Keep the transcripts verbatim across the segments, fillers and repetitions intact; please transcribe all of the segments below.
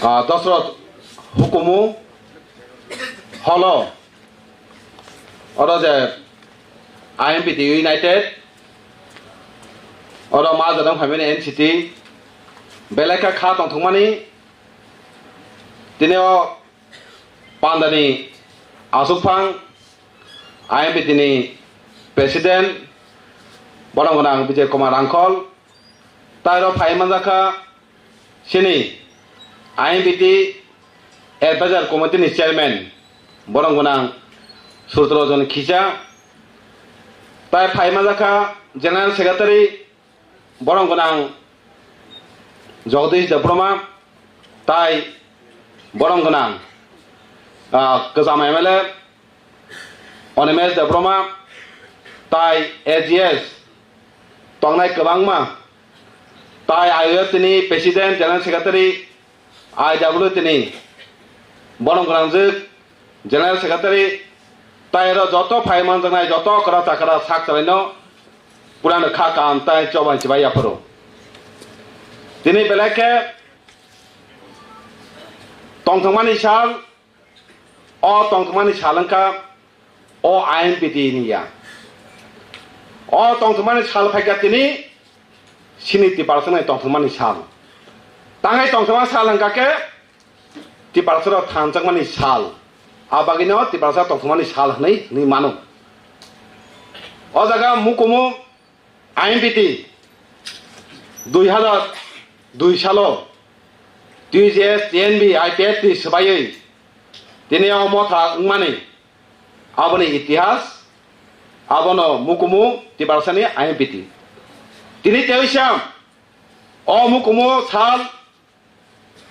ah, Dosrot hukumu holo oro je I M P T United oro ma jadong phaimani N C T belai kha kha tongthokmani tini o pandani asukphang I M P T ni President borom gwnang Bijay Kumar Rangkhol, tai oro phai manjakha chini I M P T Advisor Committee ni Chairman borom gwnang Surjlojan Khisa, tai phai manjakha General Secretary borom gwnang Jagadish Debbarma, tai borom gwnang, ah, kwcham M L A Animesh Debbarma, tai A G S tongnai kwbangma, tai I O F T ni President, General Secretary, I W T ni borom gwnangjwk General Secretary, tai oro joto phai manjaknai joto okra chakra sak chalaino purano kha kaham tai choba chibai yapharo. Tini belai khe tongthokmani sal, o tongthokmani sal wngkha o I M P T ni ya. O tongthokmani sal phaikha tini sini Tiprasa ni tongthokmani sal. Tangai tongthokma sal wngkha khe Tiprasa rok thanjakmani sal. A bagwino Tiprasa tongthokmani sal hwnwi, hwnwi mano. O jaga mukumu I M P T dui hazar dui salo T J S, T N B, I P F T swbaiwi tini o motha wngmani aboni itihas, abono mukumu Tiprasani I M P T. Tini teisa o mukumu sal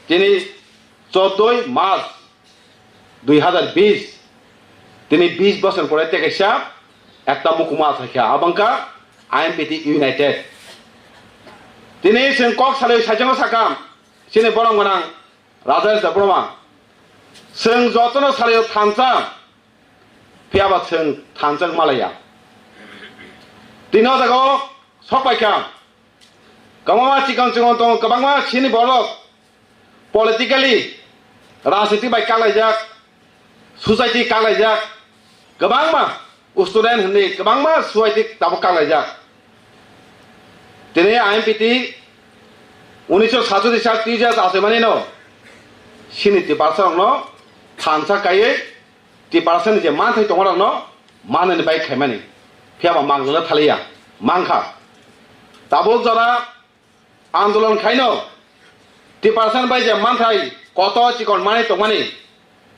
tini chouddoi March dui hazar bish, tini bish bosor pore tei kaisa ekta mukumu achaikha, abo wngkha I M P T United. Tini chwng kok salwi saichung sakha, chini borom gwnang Rajesh Debbarma, chwng jotono salio thansa, phiyaba chwng thansa malaya. Tini o jaga o sok paikha, kwbangma chikon chikon tongo, kwbangma chini borok politically, rajniti bai kalaijak, society kalaijak, kwbangma student hwnwi kwbangma society tabuk kalaijak. Tini I M P T unisho satcholish sal T J S achaimanino sini Tiprasa rokno thansa kaiwi Tiprasa ni je manthai tongo rokno manani bai khaimani, phiyaba manglwla thaliya, mankha. Tabuk jora andolon khaino Tiprasa ni bai je manthai kotor chikon manwi tongmani,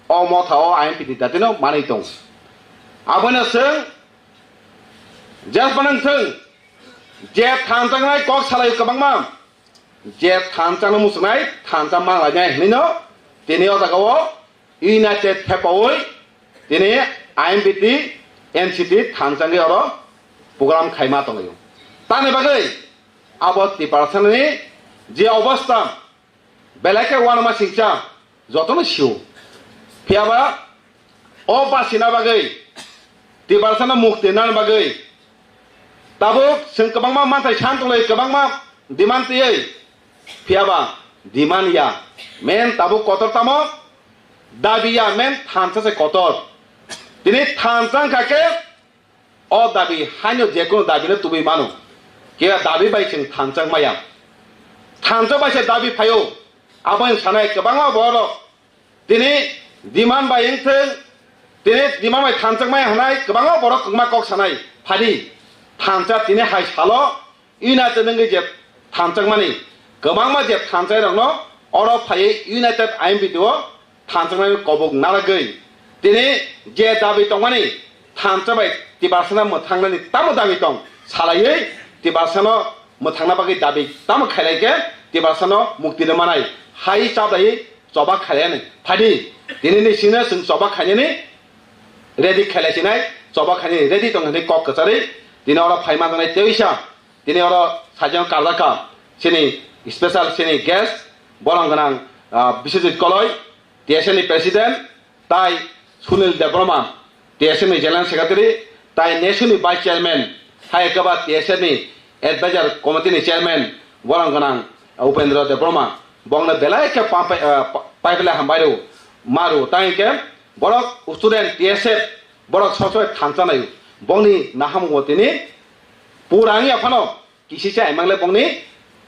o motha o I M P T datino manwi tong. Abono chwng jesmanang thwng, je thansa wngnai kok salai kwbangma, je thansa no muchungnai thansa manglainai hwnwino tini o jaga o United thepaui tini I M P T, N C T thansa wngwi oro program khaima tonglaio. Tamni bagwi abo Tiprasa ni je obostha belai khe uanama singcha jotono sio. Phiyaba o basina bagwi, Tiprasa no mukti nani bagwi tabuk chwng kwbangma manthai san tonglaio, kwbangma demand twiwi. Phiyaba demand ya, main tabuk kotor tamo, dabi ya, main thansa se kotor. Tini thansa wngkha khe o dabi haino jekunu dabi no tubui mano. Khe dabi bai chwng thansa maya. Thansa bai se dabi phaio. Abo wng sanai kwbangma borok tini demand bai wngthwng, tini demand bai thansa maya hwnai kwbangma borok kwbangma kok sanai. Phadi thansa tini hai salo United wngwi je thansa mani kwbangma je thansa rokno oro phaiwi United I M P T o thansa mani kobok naragwi tini je dabi tongmani thansa bai Tiprasa no mwthangnani tamo dabi tong salaiwi Tiprasa no mwthangna bagwi dabi tamo khailai khe Tiprasa no mukti rwmanai hai chablaiwi choba khailaiani. Phadi tini ni sino chwng choba khainani ready khailai sinai, choba khainani ready tong hwnwi kok kwcharwi tini oro phai manjaknai teisa. Tini oro sajwk karjakha chini special chini guest, borom gwnang, ah, Biswajit Koloi, T S F ni President, tai Sunil Debbarma, T S F ni General Secretary, tai nesu ni Vice Chairman, hai khe ba T S F ni Advisor Committee ni Chairman, borom gwnang Upendra Debbarma. Bongno belai khe pampai, ah, pa-, Pai belai hambai rw, ma rw, tang khe borok student T S F borok sob sobai thansa nai, bongni nahamung bo tini pura wngya phano kisi se emang le bongni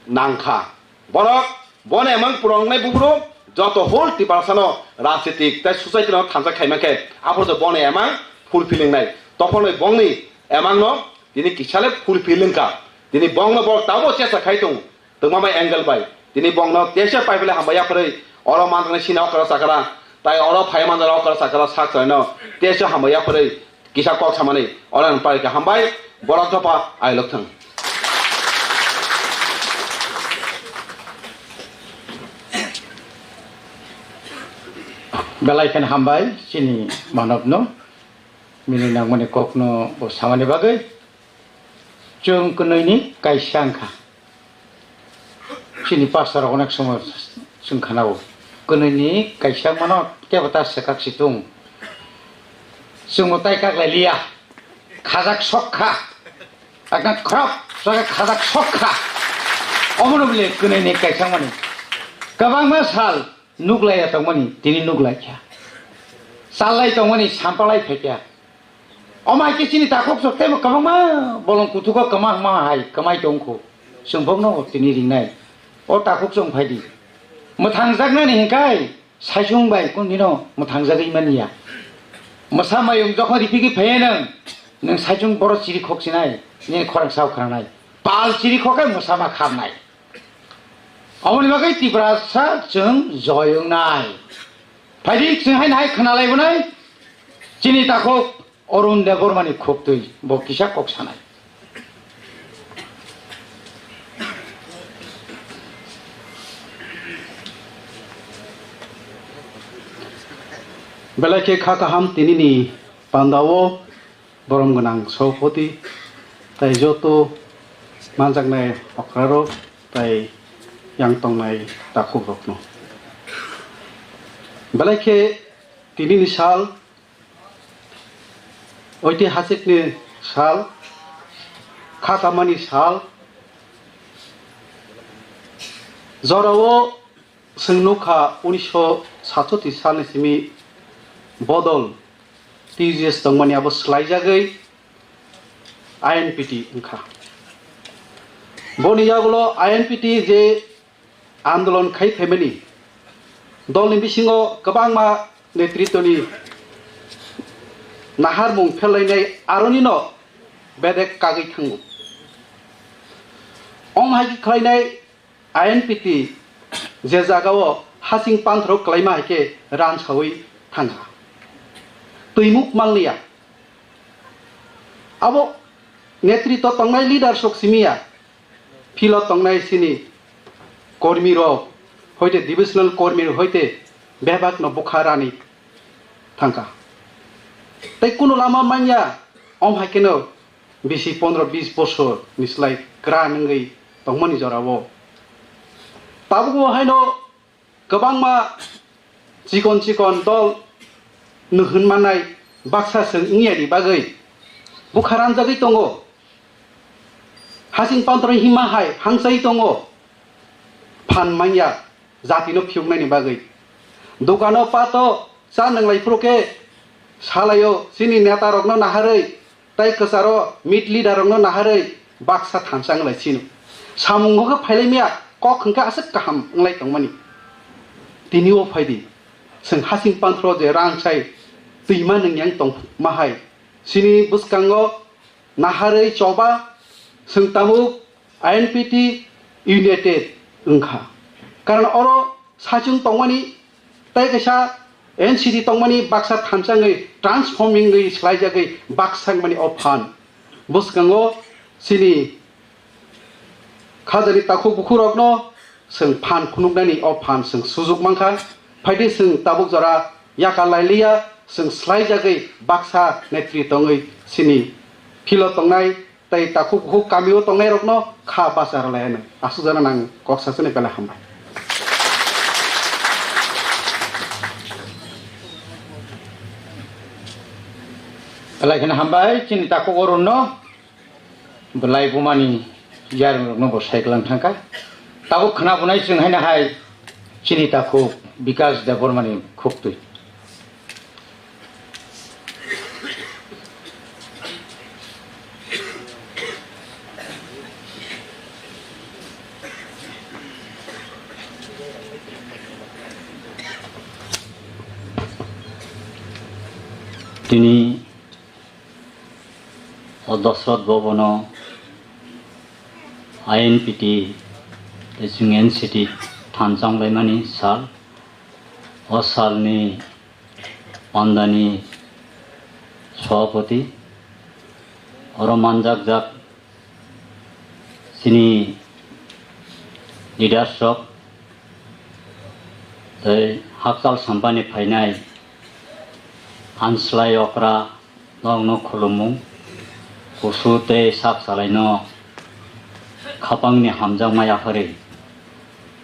nangkha. Borok boni emang pura wngnai buphuru joto whole Tiprasano rajnitik tei society no thansa khaima khe aphuru boni emang fulfilling nai. Topholni bongni emang no tini kisa le fulfilling kha. Tini bongno borok tabo chesa khai tongo. Twma bai angle bai. Tini bongno teisa pai bele hambai yapharwi. Oro manjaknai sina okra chakra. Tai oro phai manjaknai okra chakra sak chwraino teisa hambai yapharwi. Kisa kok samani. Oro ang pai kha hambai. Borok dopha ailok thang. Belai khen hambai chini manokno. Bini nangmani kokno bo samani bagwi. Chwng kwnwi ni kaisa wngkha. Chini pastor rok onek somo chwng khanao. Kwnwi ni kaisa mano tebo ta swkak si tung. Chwng bo tai kak lai liya. Khajak sok kha. Ekdom khorok jaga khajak sok kha. Omono bole kwnwi ni kaisa mani. Kwbangma sal nuklaiya tongmani tini nuklaikha. Challai tongmani sampalai phaikha. Omo hai khe chini takhuk chok teibo kwbangma bolong kuthugo kwma wngma hai kwmai tongkhu. Chwng bokno tini ringnai. O takhuk chwng phaidi. Mwthangjaknani hinkhai saichung bai kundino mwthangjagwi manya. Mwsa mayung jokhon ripigwi phaiya nwng, nwng saichung borok chiri khok sinai, nini khorang sao khranai. Pal chiri khok khe mwsa ma kharnai. Aboni bagwi Tiprasa chwng joy wngnai. Phaidi chwng hai nahai khna laibonai. Chini takhuk Arun Debbarmani khuktwi bo kisa kok sanai. Belai khe kha kaham tinini pandao borom gwnang Sobhapati tai joto manjaknai okrarok tai yang tongnai takhukrokno. Belai khe tinini sal, oitihasik ni sal, kha kamani sal, jorao chwng nukha unisho satsoti salni simi bodol T G S tongmani abo swlaijagwi I N P T wngkha. Boni yagulo I N P T je andolon khai phaimani dolni bisingo kwbangma netritwni naharmung pherlainai aronino bedek kagwi thango. Om hai khe khlainai I N P T je jagao hasing panthoro kwlaima hai khe ran saui thangkha. Twimuk manliya. Abo netritw tongnai leader sok simiya. Philo tongnai sini kormi rok hoite divisional kormi rok hoite bebak no bukha rani thangkha. Tei kunu lama manya om hai keno bisi pondro bis bosor ni slai kra nungwi tongmani jorao. Tabukbo haino kwbangma chikon chikon dol nwhwn manai baksa chwng wngya ni bagwi bukha ranjagwi tongo. Hasing panthoro himma hai hangchai tongo phan manya jatino phiyoknani bagwi. Dukano pato cha nwnglai phuru khe salaio chini neta rokno naharwi tai kwcharo meet leader rokno naharwi baksa thansa wnglai sino. Samung hokhe phailai miya kok hwnkhe aswk kaham wnglai tongmani. Tini o phaidi chwng hasing panthoro je rang sai twima nwngyang tongma hai chini bwskango naharwi choba chwng tabuk I N P T united wngkha. Karon oro saichung tongmani tei kaisa N C D tongmani baksa thansa wngwi transforming wngwi swlaijagwi baksa wngmani o phan. Bwskango chini khajani takhuk bukhurokno chwng phan phunuknani o phan chwng sujuk mankha. Phaidi chwng tabuk jora yakar lailiya, chwng swlaijagwi baksa netri tongwi chini philo tongnai tei takhuk bukhuk kamio tongnairokno kha bacha rwlai hwnwi aswk jora nang kok sasani belai hambai. Belai kheno hambai chini takhuk Arunno. Belai bumani yarwng rokno bo sai klang thangkha. Tabuk khna bunai chwng haino hai chini takhuk Bikash Debbarmani khuktwi. Tini o Dosrot Bhabono I N P T tei chwng N C T thansa wnglaimani sal. O salni pandani sobhapati, oro manjakjak chini leaders rok tei hakchal sampani phainai anslai okra norokno khulumung, kusu tei sak salaino khapangni hamjakma yapharwi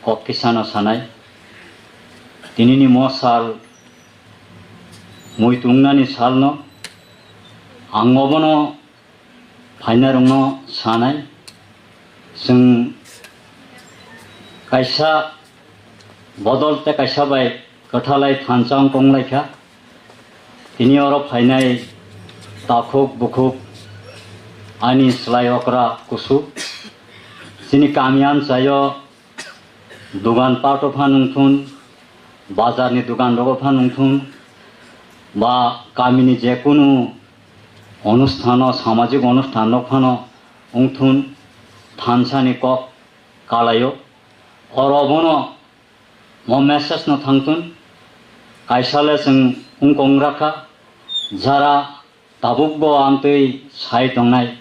kok kisano sanai. Tinini mo sal muitu wngnani salno ang obono phainarokno sanai, chwng kaisa bodol tei kaisa bai kwthalai thansa wng kong lai kha. Tini oro phainai takhuk bukhuk ani slai okra kusu chini kami amchaio dugan pato phano wngthun, bazarni dugan rogo phano wngthun, ba kamini jekunu onusthano, samajik onusthano phano wngthun, thansani kok kalaio. Oro bono mo message no thangthun, kaisa le chwng wngkong rakha, jara tabukbo amtwi sai tongnai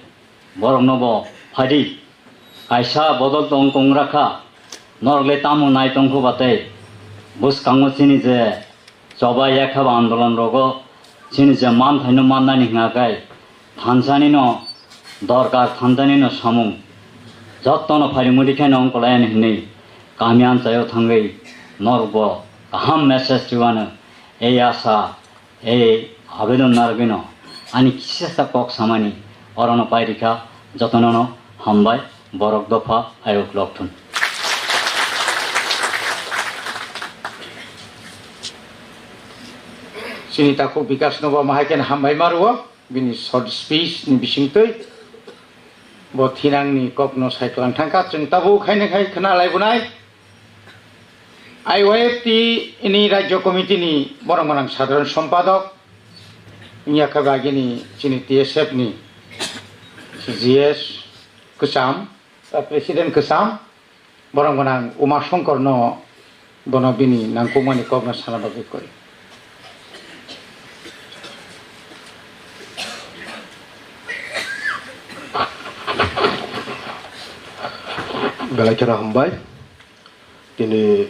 borokno bo phadi. Kaisa bodol tong kong rakha, norok le tamo nai tongkho ba tei bwskango chini je choba yakha ba andolon rogo chini je manthaino mannani hwnga khe thansanino dorkar, thansanino samung jottono phari muitu khe nong kolai ani hwnwi kami amchaio thangwi norokbo kaham message rwano ei asa ei abedon narwgwino ani kisa sa kok samani orono pai rikha. Jotonono hambai, borok dopha ayuk lokthun. Chini takhuk Bikash no bo mahai khe hambai ma rwo bini short speech ni bisingtwi bo thinang ni kok no sai tlang thangkha. Chwng tabuk khaina khai khna lai bunai. I Y F T ni Rajya Committee ni borok gwnang Sadharan Sompadok wngya khe bagini chini T S F ni G S kwcham, ah, President kwcham, borok gwnang Uma Shankar no bono bini nangkukmani kokno sana bagwi koi. Belai kheno hambai. Tini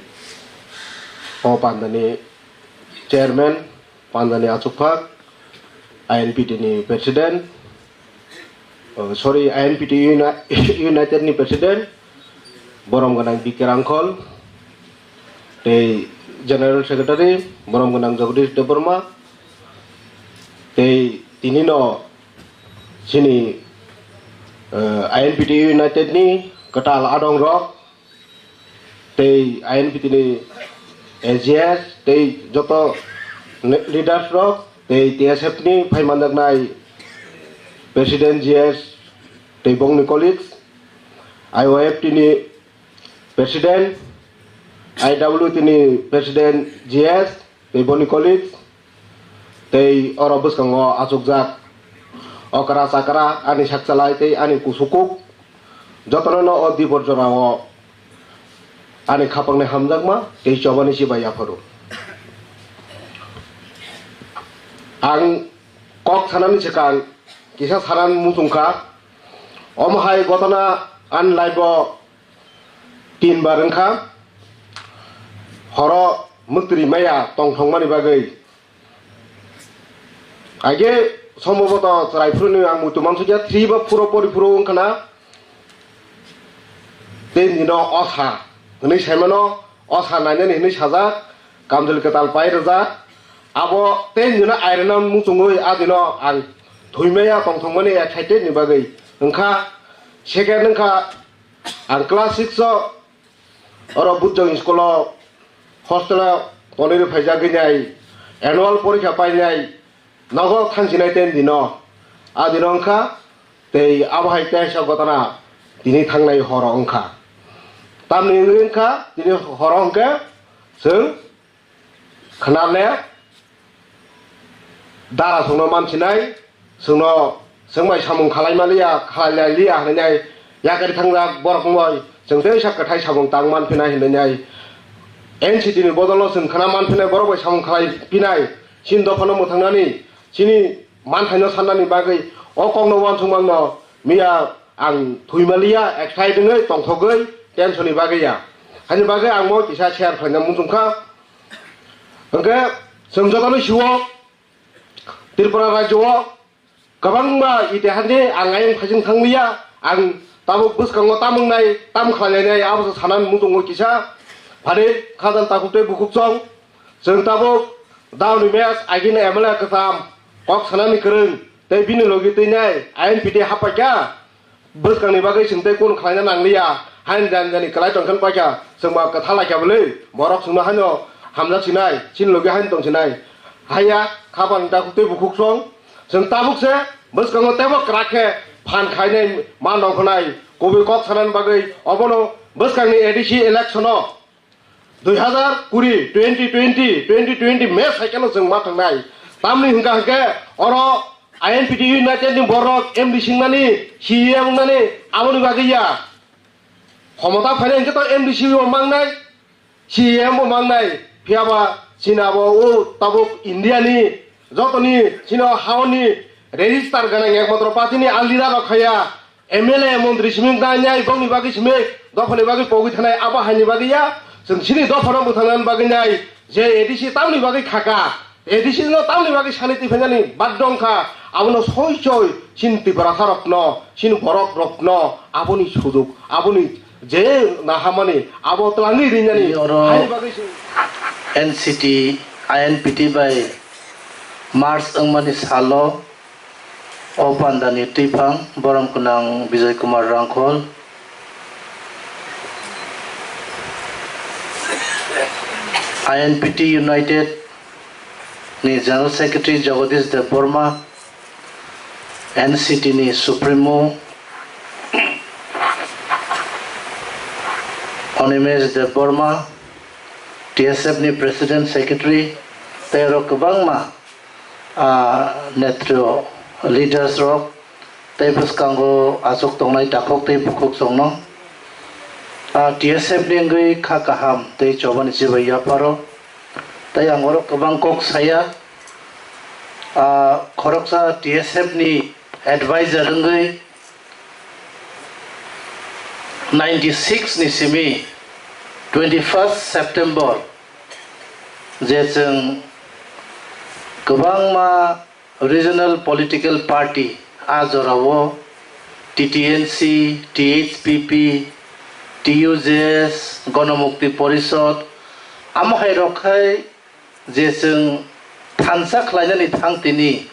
o pandani chairman, pandani achukphak, I N P T ni president, oh, sorry, I N P T Uni-, United ni president, borom gwnang B K Rangkhol, tei general secretary, borom gwnang Jagadish Debbarma, tei tinino chini, eh, I N P T United ni kwtal adong rok, tei I N P T ni, eh, G S, tei joto ne-, leaders rok, tei T S F ni phai manjaknai president G S, tei bongni colleagues, I Y F T ni president, I W T ni president G S, tei boni colleagues, tei oro bwskango achukjak okra chakra ani sakchalai tei ani kusukuk jotono no o dibor jorao ani khapangni hamjakma tei chobani chibai yapharo. Ang kok sanani swkang kisa sanan muchungkha, omo hai gotona ani life o tin bar wngkha, horo mwtwrwi maya tongthokmani bagwi. Age somboboto chwrai phuruni ang muitu mansukya, three ba four o pori phuru wngkhana. Tei nino osa hwnwi saimano, osa nainani hwnwi sajak, kamjwlwi kwtal pai rwjak. Abo tei nino airwna muchungwi adino ang thwimaya tongthokmani excited ni bagwi. Wngkha second wngkha ang class six o oro Bujong school o hostel-o tonwi rw phaijagwi nai, annual porikha painai, nogo thangsinai ten dino. A dino wngkha tei abo hai teisa gotana tini thangnai horo wngkha. Tamni wngwi wngkha tini horo hwnkhe chwng khwnale dara chwngno mansinai, chwngno chwng bai samung khalai maliya, khalai lai liya hwnwi nai yakari thangjak borok wngwi chwng teisa kwthai samung tang manphinai hwnwi nai N C T ni bodolno chwng khwna manphinai, borok bai samung khalai phinai, chini dophano mwthangnani, chini manthaino sannani bagwi o kokno uansukmano miya ang thwi maliya, excited wngwi tongthogwi tension ni bagwi ya. Haini bagwi ang mo kisa share khlaina muchungkha. Hwnkhe chwng jotono sio Tripura rajyo o kwbangma itihasni ang ayang phaising thangliya, ang tabuk bwskango tam wngnai, tam khlainai abo se sanani muchungo kisa phari khajal takhuk tei bukhuk chong. Chwng tabuk daoni mes agini M L A kwcham kok sanani kwrwng tei bini logi twinai I N P T hapaikha. Bwskangni bagwi chwng tei kunu khlaina nangliya, hain jani jani kwlai tongkhe paikha, chwngma kwtha laikha bwlwi, borok chwngno haino hamjak sinai, chini logi haino tong sinai. Haiya, khapang takhuk tei bukhuk song, chwng tabuk se bwskango teibo kwrak khe phan khainai ma nongkhonai, kubui kok sanani bagwi obono bwskangni A D C election-o dui hazar kuri, twenty twenty, twenty twenty match hai kheno chwng ma thangnai. Tamni hwnkha hwnkhe oro I N P T United ni borok M D C wngnani, C E M wngnani aboni bagwi ya. Khomota phainai hwnkhe to M D C bo mangnai, C E M bo mangnai. Phiyaba chini abo o tabuk India ni jotoni chini o haoni register gwnang ekmatro party ni a leader rok khaya. M L A montri simi nai nai bongni bagwi simi dophani bagwi pogwi thanai abo haini bagwi ya. Chwng chini dophano bwthangnani bagwi nai je A D C tamni bagwi khaka, A D C no tamni bagwi sani twi phainani bad dongkha, abono soi soi chini Tiprasa rokno, chini borok rokno aboni sujuk, aboni je nahamani abo twlangwi rinani Oro haini bagwi se N C T, I N P T bai merge wngmani salo O pandani twiphang borom gwnang Bijoy Kumar Rangkhol, I N P T United ni General Secretary Jagadish Debbarma, N C T ni Supremo Animesh Debbarma, T S F ni President Secretary, tei oro kwbangma ah, netrio leaders rok tei bwskango achuk tongnai takhuk tei bukhuk chwngno, ah, T S F ni wngwi kha kaham tei chobani chibai yapharo. Tei ang oro kwbang kok saya, ah, khoroksa T S F ni advisor wngwi ninety six ni simi twenty first September je chwng kwbangma regional political party, a jorao T T N C, T H P P, T U J S, Ganamukti Porishad, amo hai rok khai je chwng thansa khlainani thang tini,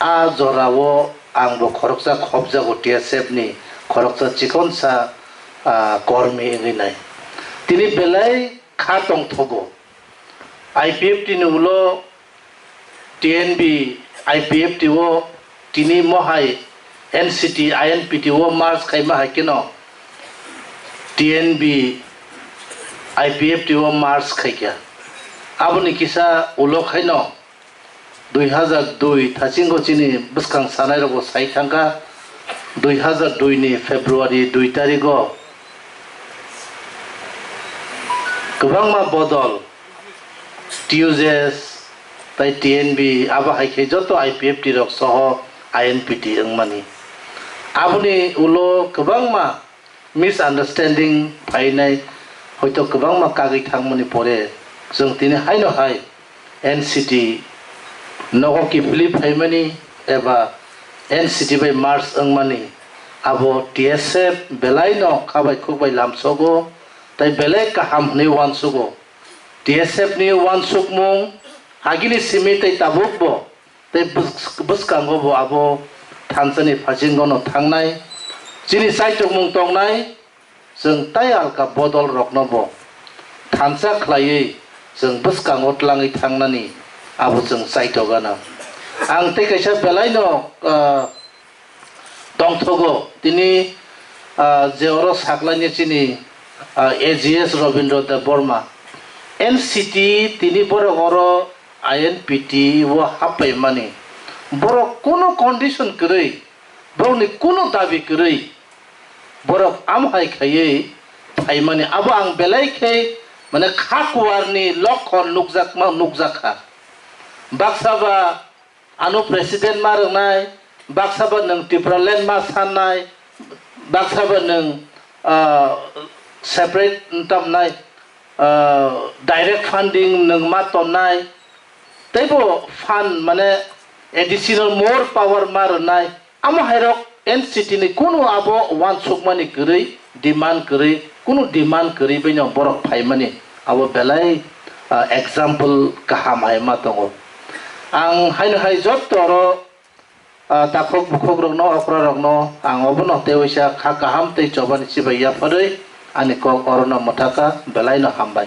a jorao angbo khoroksa khopjago T S F ni khoroksa chikonsa, ah, kormi wngwi nai. Tini belai kha tongthogo. I P F T ni ulo T N B I P F T o tini mohai N C T I N P T o merge khaima hai kheno T N B I P F T o merge khaikha. Aboni kisa ulo khaino dui hazar dui thasingo chini bwskang sanai rokbo sai thangkha, dui hazar dui ni February dui tarigo kwbangma bodol, T U J S tei T N B abo hai khe joto I P F T rok soho I N P T wngmani. Aboni ulo kwbangma misunderstanding phainai, hoito kwbangma kagwi thangmani pore chwng tini haino hai N C T nogo kiphilwi phaimani eba N C T bai merge wngmani, abo T S F belaino kha bai khuk bai lamsogo tei belai kaham hwnwi uansugo. T S F ni uansukmung agini simi tei tabukbo tei bwsk-, bwskango bo abo thansa ni phaisingno thangnai. Chini chaichukmung tongnai, chwng tai alka bodol rokno bo thansa khlaiwi chwng bwskango tlangwi thangnani abo chwng chaitokgana. Ang tei kaisa belaino, ah, tongthogo tini, ah, je oro saklaini chini, ah, A G S Robindra Debbarma, N C T tini borok oro I N P T o happaimani. Borok kunu condition kwrwi, borokni kunu dabi kwrwi, borok amo hai khaiwi phaimani. Abo ang belai khe, mane, kha kuarni lokhon nukjakma, nukjakha. Baksa ba ano president ma rwngnai, baksa ba nwng Tipraland ma sannai, baksa ba nwng, ah, separate tamnai, ah, direct funding nwng ma tonnai, teibo fund, mane, additional more power ma rwnai. Amo hairok N C T ni kunu abo uansukmani kwrwi, demand kwrwi, kunu demand kwrwi baino borok phaimani abo belai, ah, example kaham hai ma tongo. Ang haino hai jotto oro, ah, takhuk bukhuk rokno, okra rokno ang obono tei waisa kha kaham tei chobani chibai yapharwi ani kok orono mwthaka, belaino hambai.